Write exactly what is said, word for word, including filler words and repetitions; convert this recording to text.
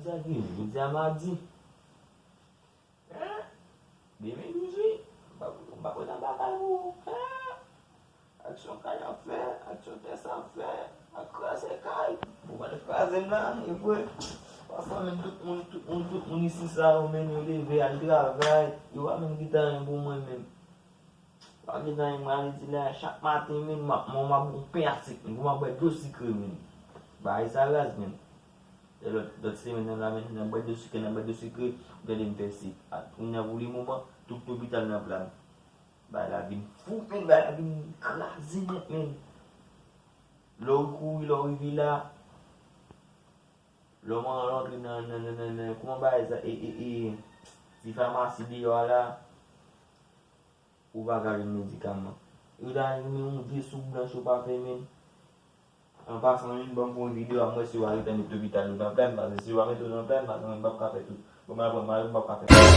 Sa ki jodi a madi. Hein? De mil douz wi. M pa, m pa konn nan bagay ou. Hein? Aksyon kay ap fè, aksyon tès ap fè, ak kraze kay. Ou pa t kraze m la, e vre. Pafwa menm tout moun, tout moun, tout moun isi sa yo menm yo leve al travay. Yo pa menm gentan anyen pou mwen menm. Pa gen anyen mwen ale di la, chak maten menm, m ap, m ap bwè yon pen a sik menm, pou m ap bwè dlo sikre menm. Bagay sa raz menm. E lòt, lòt semèn nan la menm, nan bwè dlo sikre, nan bwè dlo sikre, ou tande m fè sik. A, kounye a pou le moman, tout lopital nan pla m. Bagay la vin fou menm, bagay la vin kraze nèt menm. Lè w kouri, lè w rive la, lè w antre nan, nan, nan, nan, nan, kòman bagay sa, e, e, e, ti famasi deyò a la, ou pa ka jwenn medikaman. Yo ta renmen yon vye sou blanch yo pa fè menm. An pasan, menm ban m fè yon videyo, a m wè si yo arete met lopital yo nan pla m, paske si yo pa met yo nan pla m, paske mwen m p ap ka fè tout. Bon, mwen, mwen, mwen, m p ap ka fè tout.